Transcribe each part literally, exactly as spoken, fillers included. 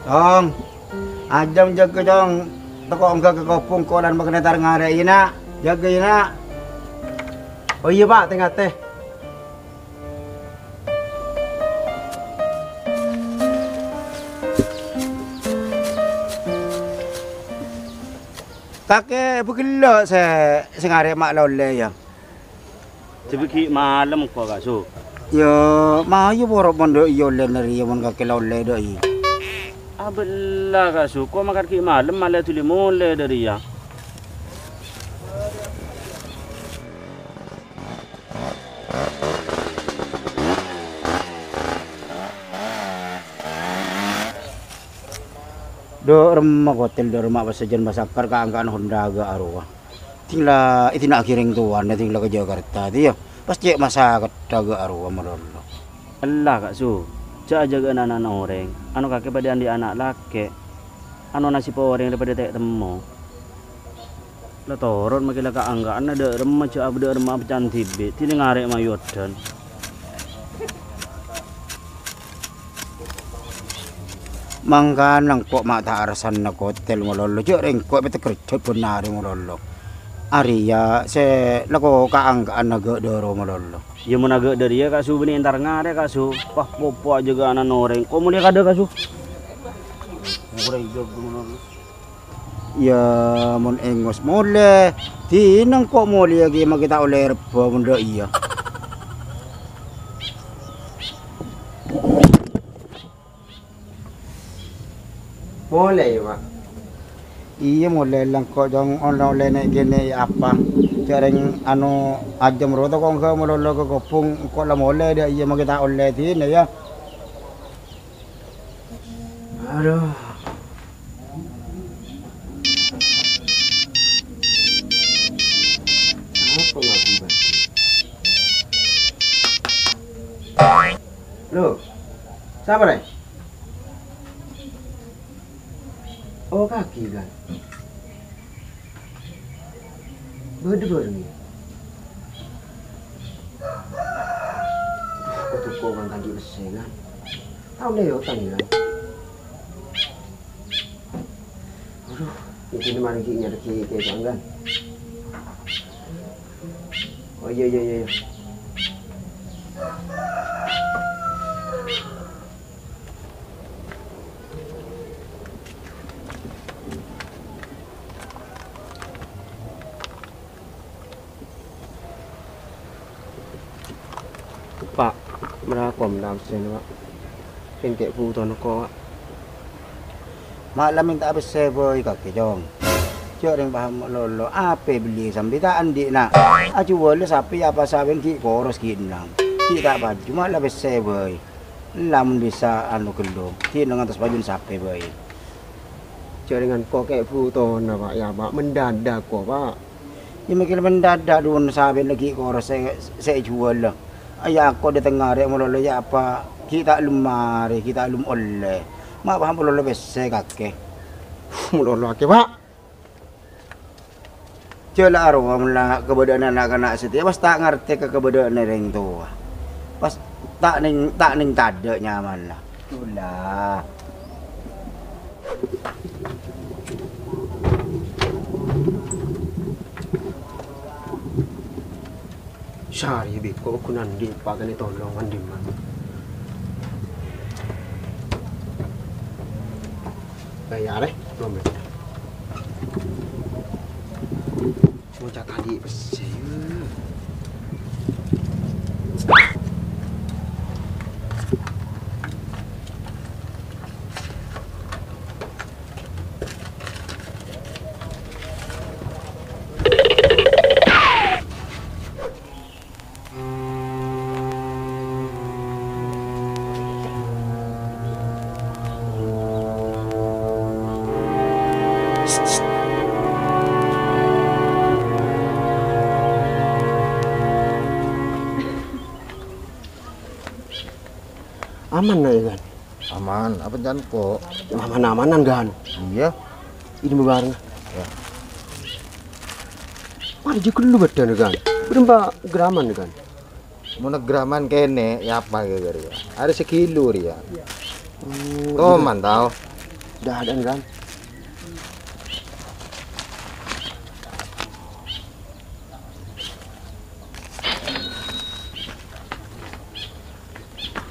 Cong, ajâm jâgâ, Cong. Tako' ongghâ ka kobhung, ko' lan maghâna èntar ngarè', iyâ, Na'. Jâgâ, iyâ, Na'. Oh, iyâ, Pa', tè-ngatè. Kakè bâghellâ' sè, sè ngarè' ma' la ollè, yâ? Jâ' bâghi' malem ko', Ka' Su. Yâ, mayu poro mon dâ' iyâ ollèna rèya mon kakè la ollè dâ' iyâ. Abâlla, Ka' Su, ko' mangkat ghi' malem malè dhuli molè dâri yâ. Dâ' remma kotel, dâ' remma pas sajân masakkar kaangka'an Honda aghâ' arowa. Ding la èdina'aghi rèng towana, ding la ka Jakarta, tè, yâ. Pas cè' masakedda aghâ' arowa malolo. Ella, Ka' Su, jâ' ajâgâ'â na'-kana' orèng. Ano kakè bâdâ andi' ana' lakè'. Ano nasibbhâ orèng rè padâ ta' ètemmo. La toron makè la kaangka'anna dâ' remma jâ' abdâ' remma abâca'an dhibi', dina ngarè' mayu oddhân. Mangkana engko' ma' ta' arsanna kotel malolo, jâ' rèng engko' pètè kerjhâ bân arè malolo. Arèya sè lako kaangka'anna aghâ' dâro malolo. Yâ mon aghâ' dâriyâ, Ka' Su, bânnè èntar ngarè', Ka' Su. Wah, popo ajâgâ'âna orèng. Ko' molèya kadâ', Ka' Su. Orèng jâgâ malolo. Yâ, mon èngos molè, dina engko' molèya ghi' makè ta' ollè rebbhâ mon dâ' iyâ. Molè, yâ, Pa'? Iyâ, molè la engko', Cong, ollè-ollè nè'-kènè' yâ apa? Jâ' rèng, ano, ajâm ro tako' ongghâ malolo ka kobhung, engko' la molè dâ' iyâ makè ta' ollè dina, yâ. Adu. Apa ngaku, Bang? Loh, sapa, Rè? Oh, kakè, Gan. Bâdâ bâreng, yâ? Kodhu ko' kan kandhi' pèssè, Gan. Tao lè otang, Gan. Aduh, ini mari ghi' nyarè ghi' kaè, Gan. Oh, iyâ, iyâ, iyâ, iyâ. Pa', mara kom dam sen, Pa'. Kèng kè' butona ko', Pa'. Ma' la mènta pèssè bhâi kakè, Cong. Jâ' rèng paham malolo, apè belliyâ sampè' ta' andi', Na'. Ajhuwâlâ sapè apa sabân ghi' koros ghi' ennam. Ghi' ta' paju, ma' la pèssè bhâi. Ella mon bisa anu ghâllu, dina ngantos pajun sapè bhâi. Jâ' rèng engko' kè' butona, Pa', yâ, Pa'. Mendadak ko', Pa'. Yâ, mèkkèr mendadak, dhuwâ' sapèna ghi' koros sè, sè èjhuwâl. Yâ, engko' dâteng arè' malolo, yâ, apa ghi' ta' lem marè, ghi' ta' lem ollè. Ma' paham malolo pèssè kakè. Malolo kakè, Pa'. Jâ' la arowa mon la kabâdâ'ânna na'-kana' satèya, pas ta' ngartè ka kabâdâ'ânna rèng towa. Pas ta' nèng, ta' nèng tadâ' nyamanna. Itulah. Sarè bhâko ghun andi' pakènè tolong andi' man. Bayar, eh, dompet. Mau cak tadi pèssè. Aman, na, ya, Gan? Aman, apa can kok? Aman-amanan, Gan. Iya. Ini bareng. Ya. Wah, dia gelu badan, Gan. Berempa geraman, Gan. Mau ngegraman kene, ya apa ya, Gar, ya? Ada sekilo, ya. Oh, toman, tau. Dah, dah, kan?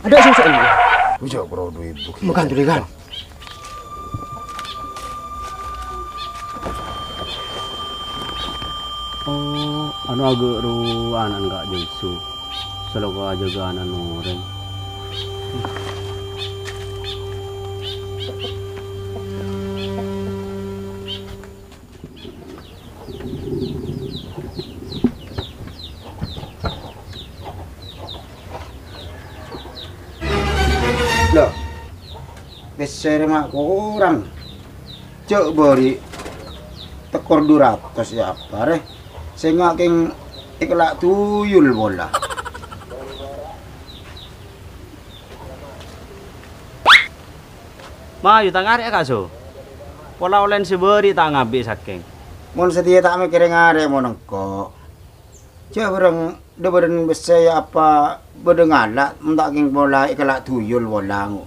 Ada susah ini. Oja' karo duit bugi. Bukan tuh, kan? Oh, anu agak ru anan Kak Jengsu. Selalu aja ga anan oreng. Loh, pèssè rè ma' korang. Jhâ' bâri' tèkor du ratos ya apa rè. Sènga' kèng èkella' tuyul pola. Mayu ta' ngarè' ka, So. Pola ollèna sè bâri' ta' ngabi' sakèng. Mon satèya ta' mèkkèrè ngarè' mon engko'. Jhâ' bhâreng dhâ-bhârân pèssè ya apa bâdâ ngala', mon ta' kèng pola èkella' tuyul pola, ngo.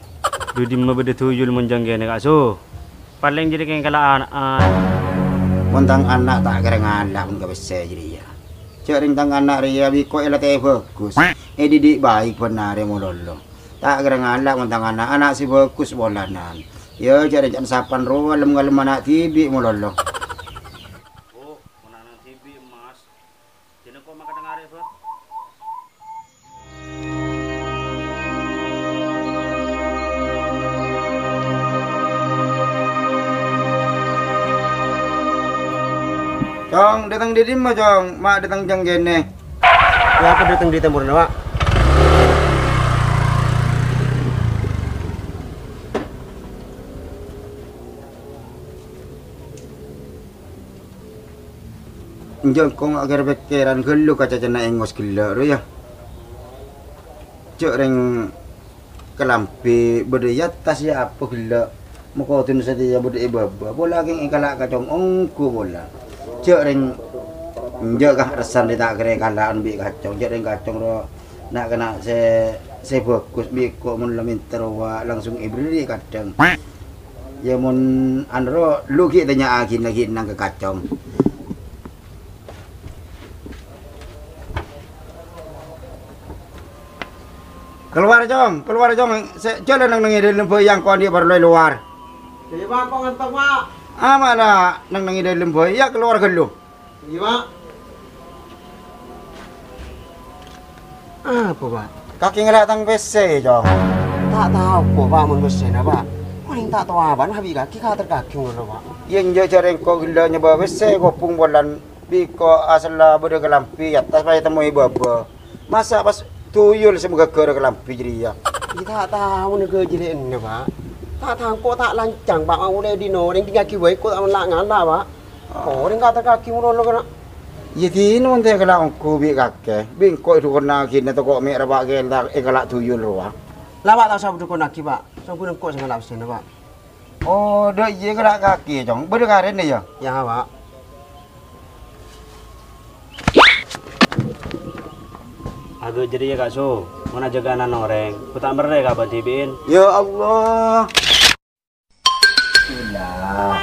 Dhu dimma bâdâ tuyul mon jhâng kènè, Ka' So? Palèng jârèya kèng kella' ana'an. Mon tang ana' ta' kèra ngala' mon ka pèssè jârèya. Jhâ' rèng tang ana' rèya bi' engko' èlatè'è bhâghus, èdidik baik bân arè malolo. Ta' kèra ngala' mon tang ana', ana' sè bhâghus polana. Yâ, jhâ' rèng can sapan rowa lem-ngalem ana' dhibi' malolo. Oh, mon ana' dhibi', Mas. Jhâ' engko' mangkana ngarè', Bâ. Cong, dâteng dhi' dimma, Cong? Ma' dâteng jhâng kènè. Yâ, apa dâteng dhi' tèmorra, Pak? Enjâ' engko' nga' kèr-pèkkèran ghâllu ka cacana èngos ghellâ' rowa, yâ. Jhâ' rèng kalambhi bâdâ è attas, yâ, apa ghellâ'. Makodhuna satèya bâdâ è bâbâ. Pola kèng èkala' kacong ongghu pola. Jhâ' rèng enjâ' ka' ressan rè ta' kèra èkala'an bi' kacong. Jhâ' rèng kacong rowa na'-kana' sè, sè bhâghus bi' engko' mon la mènta rowa langsung èberri' kadhâng. Yâ, mon anu ro, lu ghi' tanya'aghina ghi' nang ka kacong. Kalowar, Cong, kalowar, Cong. Sè jhâlân neng-neng è dâlem bhâi, engko' andi' parlo è lowar. Iyâ, Pak, kok ngantok, Pak? Amana neng-neng è dâlem bhâi, yâ, kalowar ghâllu. Iyâ, Pak. Apa, Pak? Kakè ngala' tang pèssè, Cong. Ta' tao, Pak, mon pèssèna, Pak. Palèng ta' tao abâ'na bi' kakè kater kakè ngono, Pak. Yâ, enjâ' jhâ' rèng engko' ghellâ' nyabâ pèssè kobhung polana bi' engko' asalla bâdâ kalambhi è attas pas ètemmo è bâbâ. Masa' pas tuyul sè maghâghârâ kalambhi jârèya? Iyâ, ta' tao nèka jârèya, Pak. Ta' tao engko' ta' lancang, Pak, mangolè dhin orèng dingngaghi bhâi engko' ta' ngala'-ngala', Pak. Orèng kater kakè ngono lho, kana'. Iyâ, dina mon ta' èkala' ongghu bi' kakè, bi' engko' èdhukonnaghi nèng toko mè' ra, Pak, kèla èkala' tuyul rowa. La, Pak, ta' osa èdhukonnaghi, Pak. Songghuna engko' sè ngala' pèssèna, Pak. Oh, dâ' iyâ èkala' kakè, Cong. Bâdâ karèna, yâ? Yâ, Pak. Aghâ' jârèya, Ka' So. Mon ajâgâ anan orèng, ko' ta' merrè ka bâdhibi'in. Ya Allah. Gila.